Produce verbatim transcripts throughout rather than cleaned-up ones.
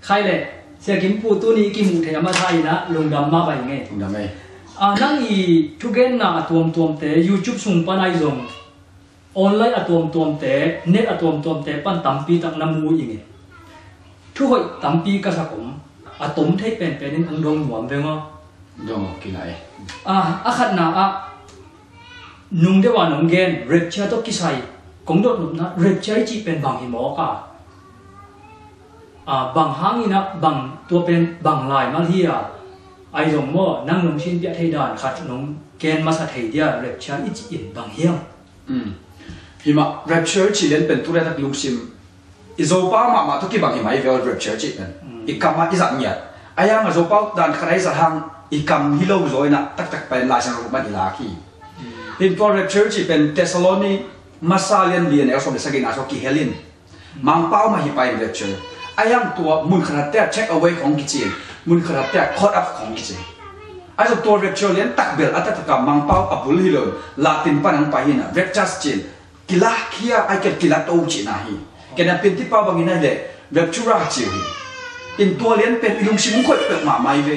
Khai le, Sia Kim Pu tuni i kimuh thei a masa in ah lungdam mah bai nge. Lungdam ei. A, nang i thugenna a tuamtuamte YouTube sung pan ahi zong, online a tuamtuamte, net a tuamtuamte pan tampi tak na mu i nge. Thuhoih tampi ka sak om, a tom thei penpen in hong dong nuam veng aw. Dong aw, kina ei. A, a khatna ah, nung deuh a nong gen, rapture tawh kisai, kong dot nopna, rapture i cih pen bang hi mawk a. A, bang hangin ah, bang tua pen, bang lai mal hi a. Ahi zong maw, nang nong sinpiah thei dan khat nong gen masa thei dia, rapture i cih in bang hiam? Um. Hi mah, rapture cih lian pen tu le tak lungsim i Zopa mahmah tawh kibang hi mah i ve aw, rapture cih pen. Mm. I kam ah i zat ngiat. A yang a Zopa dan khat a i zat hang i kam hi lo zaw in ah taktak pen Lai Siangtho man i lak hi. Mm. Hin tua rapture cih pen Thessaloni masa lian li a neu sawm le sagihna sung kihel in. Mangpau mah hi pah in rapture. A yang tua mun khat khat te ah take away khong kici in. Mun khat khat te ah caught up khong kici. Ahi zong tua rapture lian tak bel a taktak a Mangpau a bul hi lo in Latin pan hong pai hi in ah raptures cih in. Kilakhia, ai ken kilato cihna hi. Ken a Pintipau bangin ahi leh raptura ci uh hi. In tua lian pen i lungsim hong khoih peuhmah mai ve.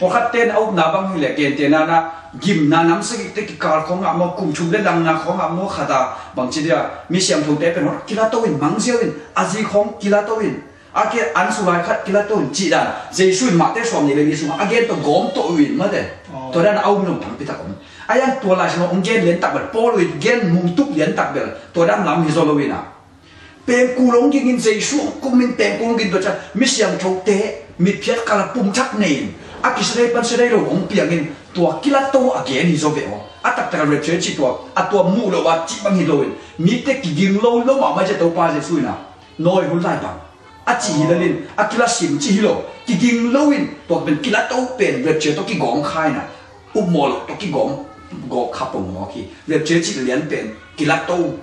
Pawlkhat ten a upna bang hi leh gentehna na gimna nam sagihte kikal khawngah maw, kum thum le langna khawngah maw, khat a bangci dia mi siangthote pen hong kilato in, mangziau in, a zi khawng kilato in. A ke an sulai khat kilato in cih dan Jesu in Mate sawm nih le nih sungah a gen tawh gawm tawh uh in mate. Aw. Tua dan a um nong tampi tak om. A yang tua lai sungah hong gen lian tak bel, Paul uh in gen mungtuk lian tak bel, tua dan lam hi zaw lo in ah. Pengkul hong ging in Jesu hong kum in pengkul hong ging tua ciang mi siangthote mitphiat kal a pumthak nei in a kisia dei pan sia dei lo hong piang in tua kilato a gen hi zaw ve aw. A taktak a rapture cih tua, a tua muh lo a cih bang hi lo in mite kiging lo lo mahmah ciah Topa Jesu in ah. Nawi hun lai bang a cih hi lel in, a kilasim cih hi lo, kiging lo in, tua pen kilato pen rapture tawh kigawm kha in ah, upmawh loh tawh kigawm gawp kha pongmawk hi. Rapture cih lian pen kilato,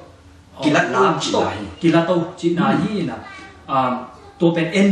kilato cihna hi. Kilato cihna hi in ah, um, tua pen en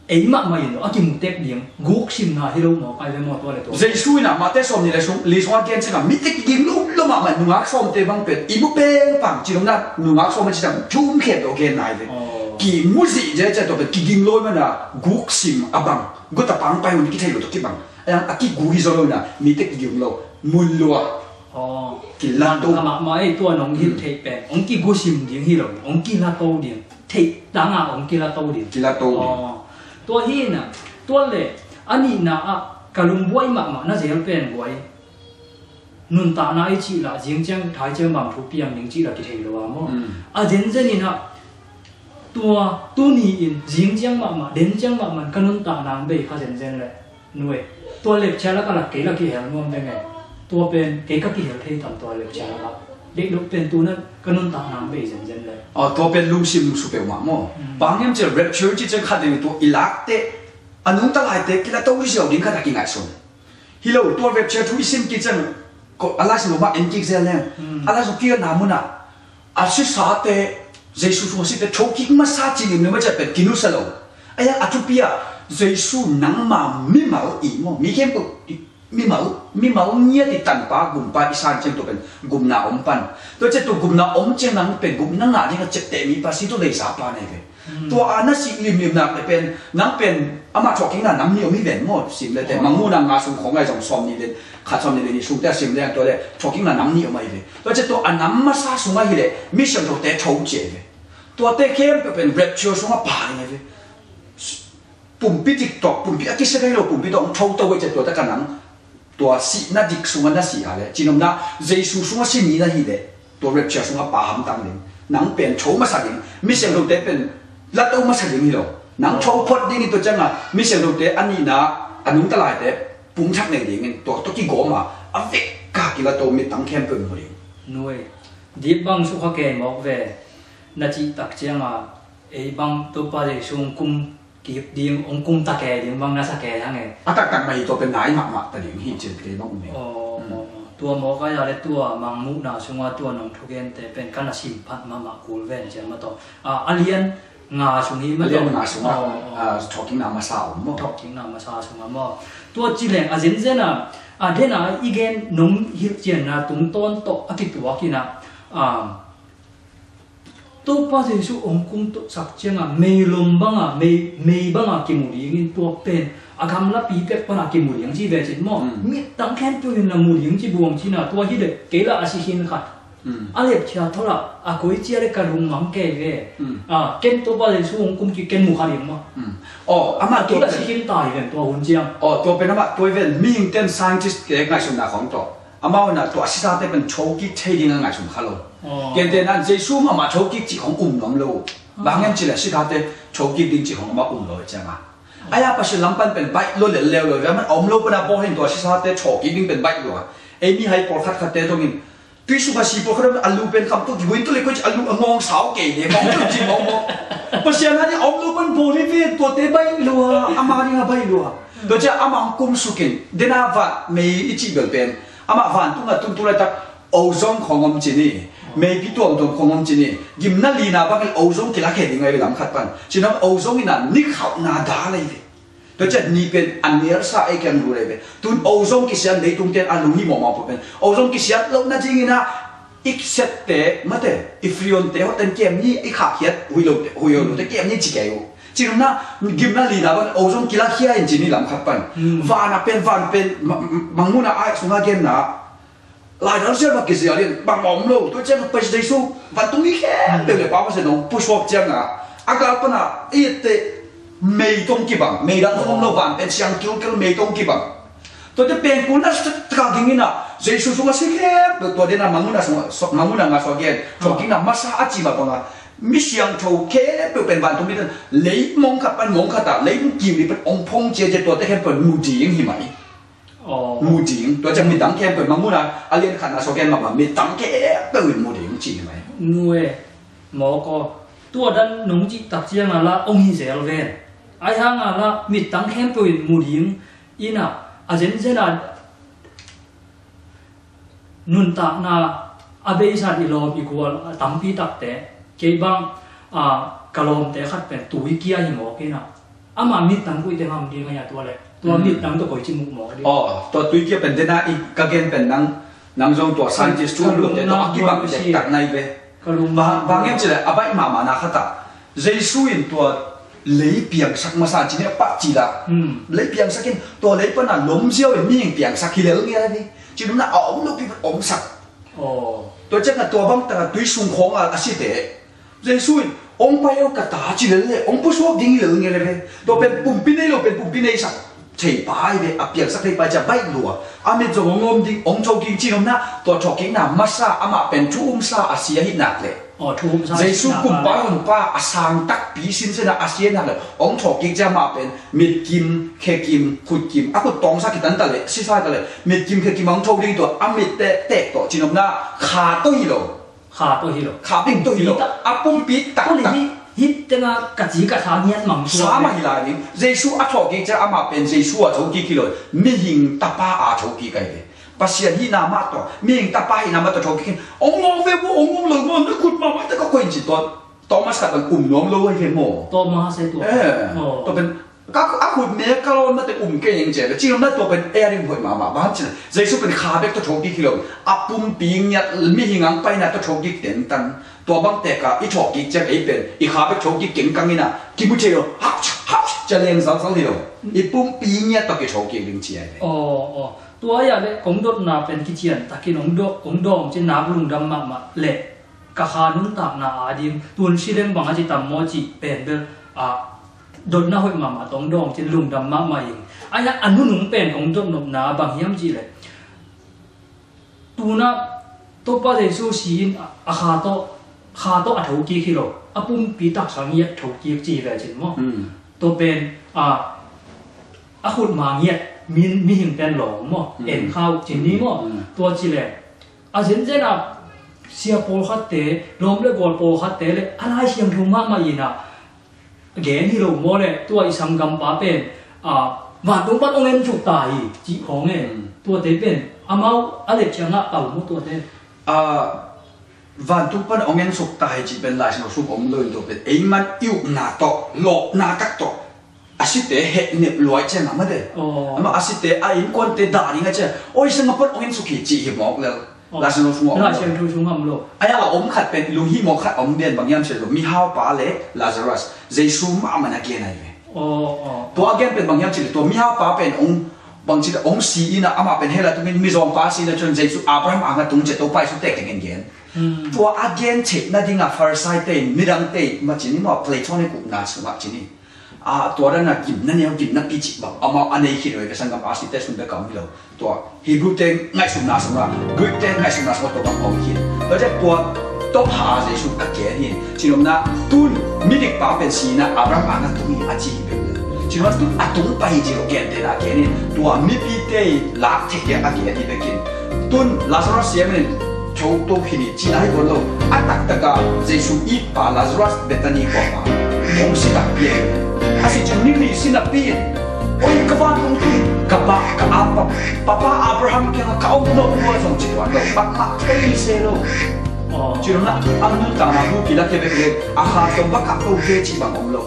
ei mahmah in lo, a kimutek ding guk simna hi lo maw, kai ve maw tua le tua. Jesu in ah Mate sawm nih le sung, li sungah gen ciangah mite kiging lo lo mahmah, nungak sawmte bang pen i mu pengpang ci lo na, nungak sawm a ci ciang thum khem lo gen nai ve. Aw. Kimu zihziah ciah tua pen kiging lo i man a guk sim a bang, guta pang pai hun kithei lo tawh kibang. A yang a kigu hi zaw lo in ah mite kiging lo, mun lua. Aw. Kilato. Mahmah ei tua nong hilh theih pen hong kigu sim ding hi lo, hong kilato ding. Theih tangah hong kilato ding. Kilato ding. Aw. Tua hi in ah, tua le, a nihna ah, ka lungbuai mahmah na zel pen buai. Nuntakna i cih lah, zing ciang, thai ciang bang thu piang ding cih lah kithei lo a maw. Mm. A zenzen in ah, tua, tuni in, zing ciang mahmah, den ciang mahmah, ka nuntakna hong bei kha zenzen le. Nuai, tua lepcia lak a lah kei lah kihel nuam deng e. Tua pen kei ka kihel thei tam tua lepcia lak a. Deih lo pen tu na ka nuntakna hong bei zenzen le. Aw, tua pen lungsim su peuhmah maw. Mm. Bang hiam cih rapture cih ciang khat ding tua i lak teh a nungta laite kilato hi ziau ding khat a kingaihsun. Hi lo, tua rapture thu i sim kik ciang ko a lai sung lo mah en kik zel leng. Mm. A lai sung kik na mun ah a sisate, Jesu sung a site thokik masa ci limlim a ciah pen kinusia lo. A yang a thupi ah Jesu nangma mimal i maw, mi khempeuh mimal, mimal ngiat i tanpa gumpa i san ciang tua pen gupna om pan. Tua ciah tua gupna om ciang nang pen gupna ngah ding a ciapteh mipa si tua leisa pa nei ve. Hmm. Tua a na sih limlim nak le pen nang pen amah thawhkikna nam nih om hi ven maw, sim le te. Oh. Mangmuhna nga sung khawng ahi zong sawm nih le khat, sawm nih le nih sung te a sim le ang tua le thawhkikna nam nih om ahi ve. Tua ciah tua a nam masa sung ahi le mi siangthote tho cia ahi ve. Tuate khempeuh pen rapture sungah pa ding ahi ve. Pumpi dik tawh, pumpi a kisia thei lo pumpi tawh hong tho to ve ciah tua tak a nang tua sihna dik sungah na si a le, cinomna Jesu sungah si ni na hi le, tua rapture sungah pa hamtang ding. Nang pen tho masa ding, mi siangthote pen lato masa ding hi lo. Nang tho phot ding hi tua ciangah mi siangthote a nihna a nungta laite pumthak nei dingin tua tawh kigawm a, a vek ka kilato mittang khempeuh mu ding. Nuai, dip bang sukha kei mawk ve, na cih tak ciangah ei bang Topa Jesu hong kum kip ding, hong kum ta kei ding bang na sa kei hang e. A taktak mah hi, tua pen nai mahmah ta ding hi cin kei bang um hi. Aw, aw, aw. Tua mawk a ya le tua Mangmuhna sungah tua nong thugente pen ka na simphat mahmah kul ven cian mah tawh. A, a lian nga sung hi mah tawh. A lian nga sungah, aw, aw, a, thawhkikna masa om maw. Thawhkikna masa sungah maw. Tua ci leng a zenzen a, a den a i gen nong hilh cianna tungtawn tawh a kituak in a, a, Topa Jesu hong kumtuaksak ciangah meilom bangah, mei, mei bangah kimu dingin, tua pen a gamlapi pek panah kimu ding ci ve cin maw? Mm. Mittang khempeuh in na mu ding ci buang cina, tua hi dek kei lah a si khin khat. Mm. A lepcia thalah a koi cia le ka lungmang kei ve. Mm. Ah, ken Topa Jesu hong kum kik ken mu kha ding maw? Mm. Oh, amah kei lah a si khin ta hi ven tua hun ciang. Oh, tua pen amah tua hi ven, mihingten scientist ke ngaihsutna khawng tawh amau na tua sisate pen thokik thei ding a ngaihsun kha lo. Oh. Kente nan Jesu mahmah thokik cih khong um nuam lo. Oh. Bang hiam cih leh sisate thokik ding cih khong amah um lo ciang a. Ai a Pasian lam pan pen baih lo lel leu lo, man a om lo pan a bawl hin tua sisate thokik ding pen baih lo a. Ei mihai pawlkhat khatte dongin tui sung a si pawlkhat a lu pen kam tuk kibuin tu le koi a lu a ngawng sau kei le, mawng tuk ci mawng mawng. Pasian a ni a om lo pan bawl hi ven tuate baih lo a, ama ding a baih lo a. Tua ciang amah hong kum sukin, dena vat mei i cih bel pen amah vantung a tun tu laitak ozone khong om ci ni, meipi tuamtuam khong om ci ni, gimna lina bangin ozone kilakhia ding ahi lam khat pan. Ci nang ozone ina ni khauhna da lei ve. Tua ciang ni pen a nelsa ei kiang lu lei ve. Tun ozone kisian leitung ten a lung hi mawhmawh pawh pen ozone kisian lohna dingina i sette mate, i freon te hoten kem ni, i khahkhiat hui lo te, hui lo te kem ni ci kei uh. Ci nang na gimna lina bangin ozone kilakhia in ci ni lam khat pan. Hmm. Van a pen, van pen, ma-, ma-, mangmuna ai sunga genna. Laidal sial bang kizial in bang om lo, tua ciang Pasian Jesu vantung mi khempeuh le Pa Pasian hong pusuak ciang a, a gal pan a i ette mei tawh kibang, mei dang om lo, van pen siang kilkil mei tawh kibang. Tuate pengkulna taka dingin a Jesu sung a si khempeuh tua dena mangmuna sung, mangmuna nga sua gen, thawhkikna masa a ci mah bang a mi siangtho khempeuh pen vantung mi ten lei mong khat pan mong khat a, lei mong kiu li pan ong phong cia cia tuate khempeuh mu ding hi mah hi. Aw. Mu ding. Tua ciang midang khempeuh mangmuna a lian khatna sua gen mahmah, midang khempeuh in mu ding ci hi mai. Nu e, mawk aw, tua dan nong cih tak ciang a lah ong hi zel ven. Ai hang a lah midang khempeuh in mu ding ina, a zenzen a nuntakna a beisa i lawm i gual a tampi takte, kei bang, a, ka lawmte khat pen tui kia hi mawk ina. Ama mittang kuite ngam ding a hia tua le. Tua mittang tua koi ci muh mawk a ding. Aw, tua tui kia pen dena i ka gen pen nang, nang zong tua scientist thu lute tua a kibang dektak nai ve. Ka lungna. Bang, bang hiam cih leh a baih mahmahna khat ah Jesu in tua lei piangsak masa ci ni a pah ci la. Hmm. Lei piangsak in tua lei pan a lom ziau in mihing piangsak hi lel ngial a ding. Ci nopna a om lopi pan omsak. Aw. Tua ciang a tua bang tak a tui sung khawng a a site Jesu in, "Ong pai o ka ta," ci lel le, ong pusuak ding hi lel nge le ve. Tua pen pumpi nei lo pen pumpi nei sak thei pai ve, a piangsak thei pai cia baih lua. A mit zong ong om ding, ong thawhkik ci nopna, tua thawhkikna masa amah pen thu umsa a si ahi nak le. Aw, thu umsa Jesu kumpa honpa a sang takpi sinsen a a si ahi nak le. Ong thawhkik cia amah pen mitkim, khekim, khutkim, a khut tawngsa kitan ta le, sisa ta le, mitkim, khekim a ong tho ding tua, a mit te, tek tawh ci nopna, kha tawh hi lo. Kha tawh hi lo. Kha pek tawh hi lo. A pumpi taktak. Hi, hi tenga ka ci ka sa ngiat mang tua. Sa mah hi lai ding. Jesu a thawhkik ciang amah pen Jesu a thokik hi lo. Mihing tapa a thokik ahi ve. Pasian hihna mah tawh, mihing tapa hihna mah tawh thokik hi. Ong ngawng ve bu, ong ngawng lo bu, na khut mah mah te ka koih ci tua. Thomas khat bang um nuam lo ahi ve maw. Thomas e tua. Eh, tua pen Ka, a khut me ka lawn mate um kei ing ci a, ci nopna tua pen ei a ding hoih mahmah, bang hang ci leh Jesu pen kha bek tawh thawhkik hi lo, a pumpi ngiat mihing ang paina tawh thawhkik tentan. Tua bang tek a i thawhkik ciang ei pen i kha bek thawhkik kengkang ina kimu thei lo, hap, hap, ci a leng zalzal hi lo. I pumpi ngiat tawh kithawhkik ding ci a hi. Aw, aw. Tua hi a le kong dotna pen kician takin ong dawng, ong dawng ci nak lungdam mahmah le. Ka kha nuntakna a ding tun si leng bang a ci tam maw cih pen bel, a, dotna hoih mahmah tawh ong dawng cin lungdam mahmah ing. Ahi a nunung pen kong dot nopna bang hiam cih leh tuna Topa Jesu si in a, a kha tawh, kha tawh a thokik hi lo, a pumpi taksa ngiat thokik ci ve cin maw? Hmm. Tua pen, a, a khut ma ngiat min, mihing pen lawng maw? Hmm. En khau cin ni maw? Hmm. Tua ci leh A zenzen a sia pawlkhatte, lawm le gual pawlkhatte le a Lai Siangtho mahmah in a gen hi lo maw le, tua i sanggampa pen, a, vantung pan hong ensuk ta hi, cih khawng e. Mm. Tuate pen amau a lepcia ngah pau maw tuate? A, vantung pan hong ensuk ta hi cih pen Lai Siangtho sung om lo in tua pen ei man i upna tawh, lawpna tak tawh a site hehnep luai ciang a mate. Aw. Amah a site a innkuante dah ding a ciang, oi, sanggampan hong ensuk hi cih hi mawk lel. Lazarus sung a om lo. Laisiangtho sung a om lo. Ahi a om khat pen lunghimawh khat a om pen bang hiam cih leh mihaupa le Lazarus Jesu mahmah in a gen ahi ve. Tua a gen pen bang hiam cih leh tua mihaupa pen hong bangci a hong si in a, amah pen hell ah tungin, mizawngpa si in a, cun Jesu Abraham ang ah tung ci-a Topa Jesu tektek in gen. Tua a gen theihna dingah Farisai-te in, midangte in, macin i maw, Platonic upna sungah cin i, tua dan a gimna neu, gimna picih bang amau a nei khin uh hi ve, sanggam, a site sung bek a om hi lo. Tua Hebrew-te ngaihsutna sungah, Greek-te ngaihsutna sungah tua bang a om khin. Tua ciang tua tawh a Jesu a gen hi. Cinopna, tun midikpa pen si in a, Abraham ang ah tung hi a ci hi peuh lo. Cinopna, tun a tung pai hi ci lo, gentehna a gen hi. Tua mipite lak thei kei a gen hi bekin, tun Lazarus siam in, tho to khin hi cihna hi kei lo. A taktak ah Jesu itpa Lazarus Bethany khua-ah hong si takpi ahi. A si cin ni nih si napi in, oi, ka vantung tun ka pa, ka apa, papa Abraham kiangah ka om lo, tua zong ci tuan lo, bangmah thei se lo. Cinopna, a nuntakna bu kilak hi bek le, a kha tawh bang kah to ve cih bang om lo.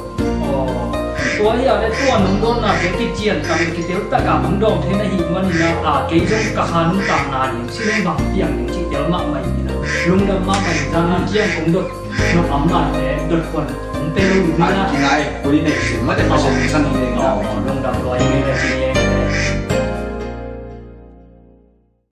Tua hi a le, tua nungdawnna te kician tak le kiteltak a hong dawng thei na hi nuan in a, kei zong ka kha nuntakna ding si ding bang piang ding cih tel mahmah in a, lungdam mahmah in, zan a ciang kong dot nop am mah le dot khuan hong pe lo ding in a. Kingai, kuli nei sin, mate mate sin, san hi ding in a. Lungdam lua hi ding in a.